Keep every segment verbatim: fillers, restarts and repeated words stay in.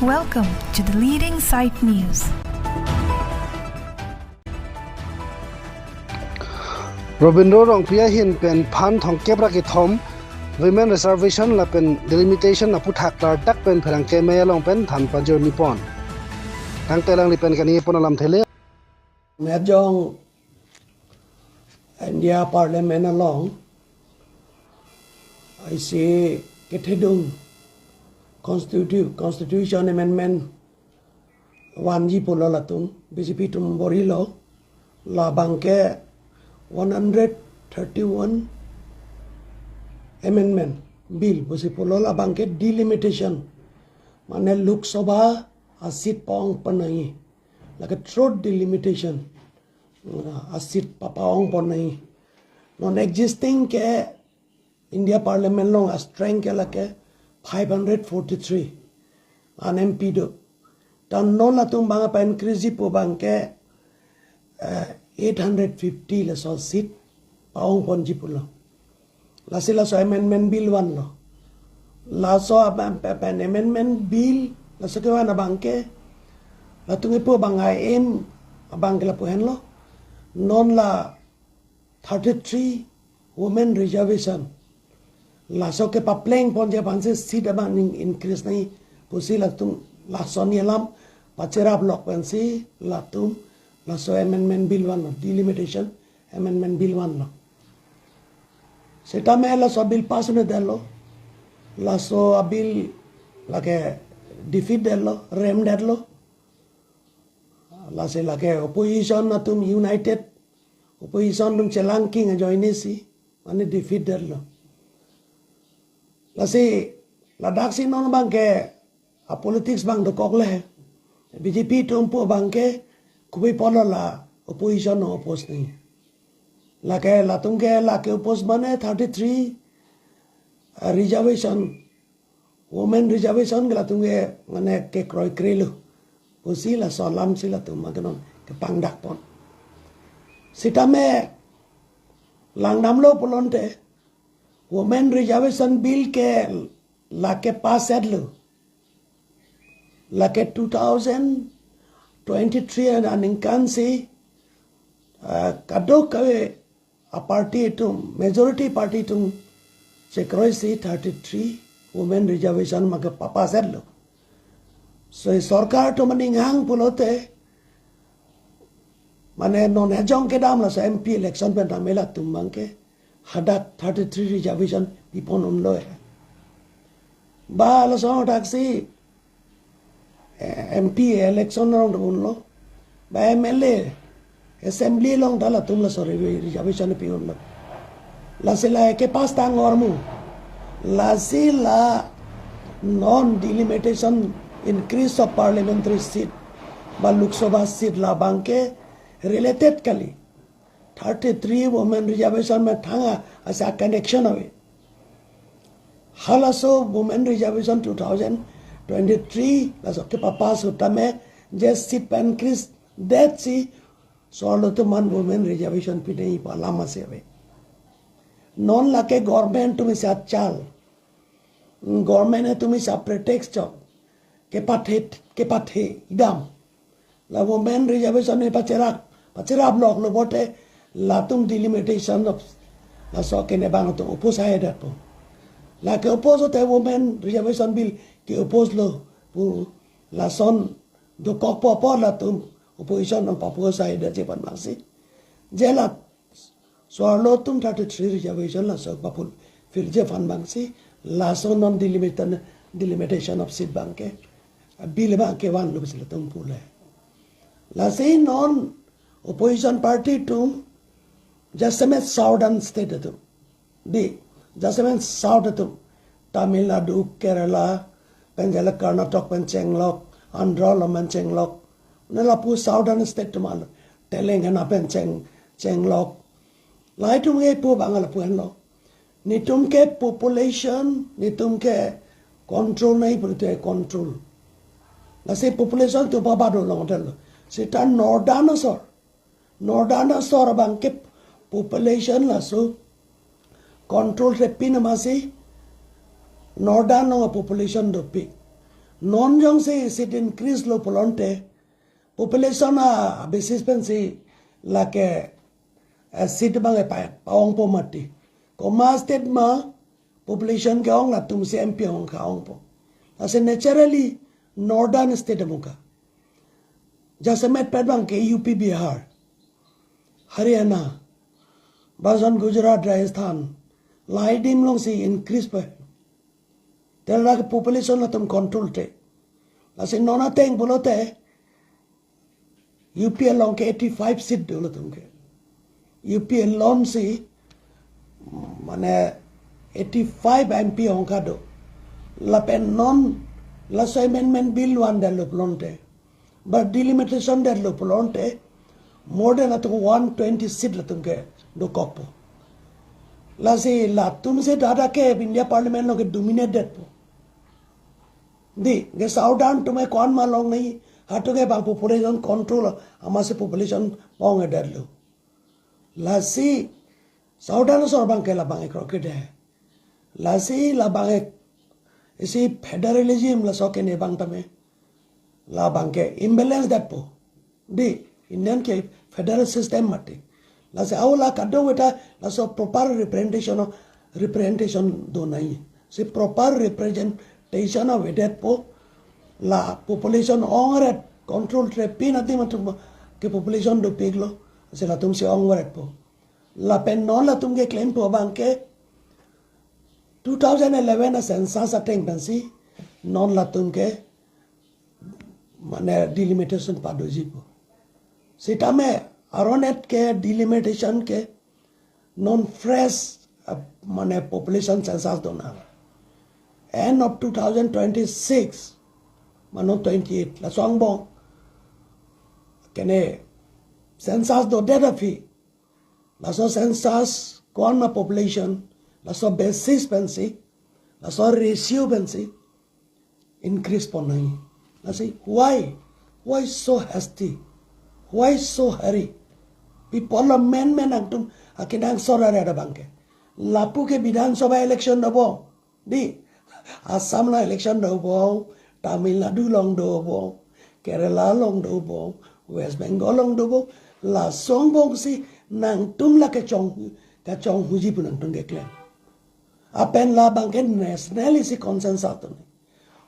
Welcome to the leading site news. Robindro Rongpi ahin pen phan thomkep ra kethom Women Reservation lapen Delimitation aputhak klardak pen pherangke amei along pen than pajirmi pon. Tangte alangli pen kani pon alamthe le. Mejong India Parliament along isi kethedung constitu- Constitution Amendment vanji pulo latum B J P atum bor-ilo, labang ke one hundred thirty-one Amendment Bill pusi pulo, labang ke delimitation, mane Lok Sabha a-seat pa-ong pon nangji, lake throat delimitation, uh, a-seat pa- pa-ong pon nangji. Non existing ke India Parliament along a-strength ke lake five hundred forty-three an M P do. Ta non latum abang pa-increase ji pu abang ke, eh, eight hundred fifty laso seat pa-ong ponji pulo. Lasi laso Amendment Bill vanlo. Laso abang pe- pen Amendment Bill, laso kevan abang ke, latum kepu abang a-aim abang ke lapu henlo. Non la thirty-three women reservation, laso ke papleng ponji aphansi seat abang ning increase nangji pusi latum laso ni alam pacherap lok pensi latum laso Amendment Bill vanlo, Delimitation Amendment Bill vanlo. Sitame laso bill pass un-edetlo, laso a-bill lake defeat detlo, rem detlo. Lasi lake opposition atum united, opposition atum chelangking ajoinesi, mane defeat detlo. Lasi ladaksi non abang ke a-politics abang dokok le, B J P atum pu abang ke kopi pulo la opposition no oppose nangji. Lake latum ke lake oppose mane thirty-three, uh, reservation, women reservation ke latum ke mane kekroikre lo pusi laso alamsi latum abang ke non kepangdak pon. Sitame langdamlo pulote, Women Reservation Bill ke lake pass etlo, lake two thousand twenty-three an aningkansi, ah, kadokave a-party atum, majority party atum chekroisi thirty-three women reservation abang ke pa-pass etlo. So, sorkar atum aning hang pulote, mane non hejong kedam laso M P election pen tame latum abang ke hadak thirty-three reservation pi pon unlo he. Ba laso daksi, eh, M P election along do unlo, ba M L A, assembly along ta latum laso re- reservation pi unlo. Lasi la ke pass tang ormu. Lasi la non delimitation, increase of parliamentary seat ba Lok Sabha seat labang ke related kali. Thirty-three women reservation methang a- asa connection ave. Halaso women reservation two thousand twenty-three laso ke pa-pass sitame je seat pa-increase detsi so-arlo atum an women reservation pi nangji pu alam asi ave. Non lake government atum isi achal, government atum isi a-pretext chot, kepathe, kepathe idam. La women reservation ne pacherap, pacherap loklo pulote latum delimitation of laso kene abang atum oppose hai detpo. Lake oppose te women reservation bill ke oppose lo pu lason dokok po po latum opposition nang pa-oppose hai detji aphan masi. Je la so-arlo atum thirty-three reservation laso pa-fulfill ji aphan masi, laso non delimitation, delimitation of seat abang ke, a-bill abang ke vanlo pusi latum pule. Lasi non opposition party atum, jasemet southern state atum, di, jasemet south atum, Tamil Nadu, Kerala, pen jala Karnataka pen chenglok, Andhra along pen chenglok, ne lapu southern state atum alo, Telangana pen cheng, chenglok. Lahai atum ke pu abang lapu henlo. Netum ke population, netum ke control nangji pulote control. Lasi population atum pa bado long detlo. Seta northern asor, northern asor abang ke population laso control te pin masi, northern along population dopik. Non jongsi seat increase lo pulote, population a basis pensi lake, eh, seat abang e pa, pa-ongpo mati. Komat state ma population ke-ong latumsi M P ong ka-ongpo. Lasi naturally northern state amuka. Jasemet pet abangke U P, Bihar, Haryana, bajon Gujarat, Rajasthan, lahai adim alongsi increase pa. Tela ke population latum control te. Lasi non ateng pulote U P along ke eighty-five seat do latum ke. U P alone si, mane, eighty-five M P ong ka do. Lapen non laso amendment bill van detlo pulote, ba delimitation detlo pulote, more than atum one twenty seat latum ke dokokpo. Lasi latumsi dak ke India Parliament along ke dominate detpo. Dei, ke southern atum ke ko-an ma longle, hato ke bang population control, amatsi population pong-e detlo. Lasi southern asor abangke labang e kroikre det. Lasi labang e isi federalism laso kene abang tame, labang ke imbalance detpo. Dei, Indian ke federal system mati. Lasi aula kadokave ta laso proper representation of, representation do nangji. Si proper representation avedetpo, la population ongret control tre pin adim atum ke population dopiklo, si latumsi ongretpo. Lapen non latum ke klempo abangke two thousand eleven a census ateng pensi non latum ke, mane, delimitation padojipo. Sitame aron et ke delimitation ke non fresh, uh, mane, population census do nang. End of two thousand twenty-six, mane twenty-eight, laso angbong kene census dodet aphi, laso census ko-an ma population, laso basis pensi, laso ratio pensi increase pon nangji. Lasi why? Why so hasty? Why so hurry? Pi apotlo menmen nangtum akenangsot arat abangke? Lapu ke Bidhan Sabha election dobom. Dei, Assam along election dobom, Tamil Nadu along dobom, Kerala along dobom, West Bengal along dobom. Laso angbongsi nangtum la kechong, kechonghuji pu nangtum keklem. Lapen labangke national isi consensus atum.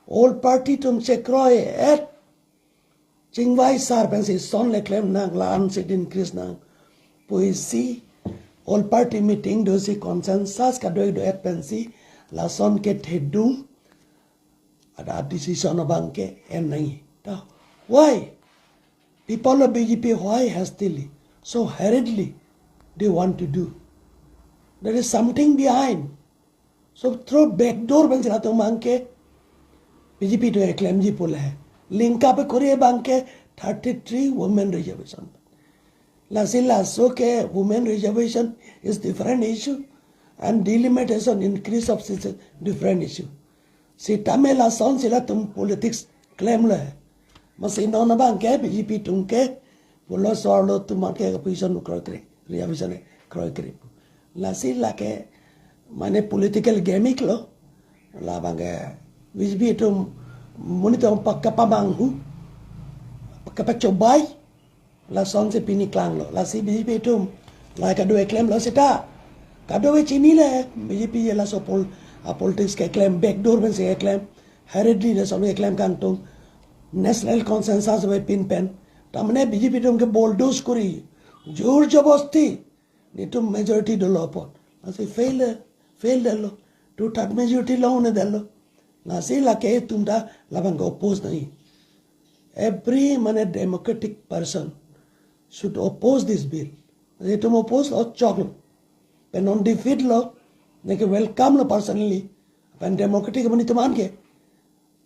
All party atum chekroi-et, chingvai sar pensi lason le klem nang, la-an seat increase nang pusi all party meeting dosi consensus kadokave do-et pensi lason kethedung, ada decision abangke en nangji. Ta, why? Pi apotlo B J P, why hastily, so hurriedly they want to do? There is something behind. So through back door pensi latum abangke B J P atum keklemji pu le. Link up kori abangke thirty-three women reservation. Lasi laso ke women reservation is different issue, and delimitation, increase of seats is different issue. Sitame lasonsi latum politics klemlo. Amatsi non abangke B J P atum ke pulo, so arlo atum abangke position kroikre, reservation kroikre. Lasi lake, mane, political gimmick lo. Labangke B J P atum monit atum pakapamanghu, pakapachobai, lasonsi pini klanglo. Lasi B J P atum lahai kadokave klemlo seta, kadokave chinile B J P je laso pol-, a politics keklem, back door pensi keklem, hurriedly lason keklem kangtung, national consensus avepin pen, ta mane B J P atum ke bulldoze kori, jor jabosti, netum majority dolo apot. Lasi fail, fail detlo. Two third majority long-un-edetlo. Lasi lake itum ta labangke oppose nangji. Every, mane, democratic person should oppose this bill. Itum oppose lo, choklo. Pen non defeat lo, neke welcome lo personally. Pen democratic monit atum anke,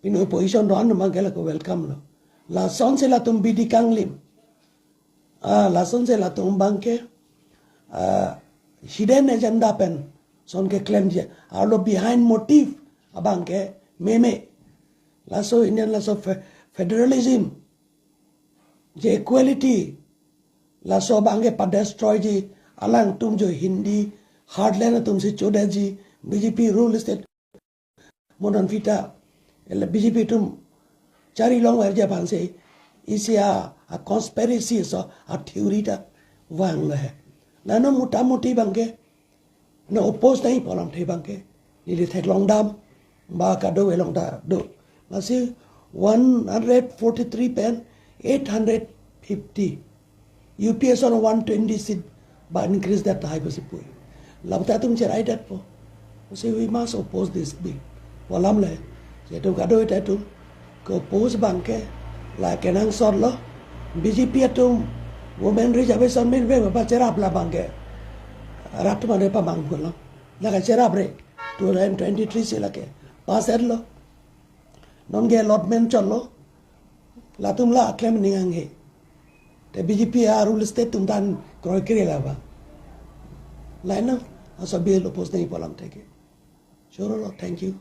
pini opposition do-an abangke lake welcome lo. Lasonsi latum bidi kanglim. Ah, lasonsi latum abangke, ah, hidden agenda pen lason keklemji. Arlo behind motive abangke meme. Laso Indian, laso fe-, federalism, je equality, laso abangke padestroyji, alangtum jo Hindi heartland atumsi chodetji, B J P rule state. Modern fita, ele B J P atum chari long verji aphansi isi a, a conspiracy aso a theory ta vanglo he. Lano mota moti abangke, na oppose nangji pu alamthe abangke neli theklong dam, ba kadokave along ta do. Lasi one hundred forty-three pen eight hundred fifty. U P S on one twenty seat ba increase det tahai pusi pu. Labangta atum cherai detpo. Pusi we must oppose this bill pu alam le. Jehetu kadokave atum ke-oppose abangke la kenangsot lo. B J P atum women reservation min ve ba cherap la abangke. Rat atum ane pamang pulo. La kacherap re. Two thousand twenty-three si lake pass lo. Non ke allotment chotlo. Latum la klem ning anghe. Te B J P a rule state atum ta kroikre la ba. Laino, laso bill oppose nangji pu alamthe ke. Choro lo, thank you.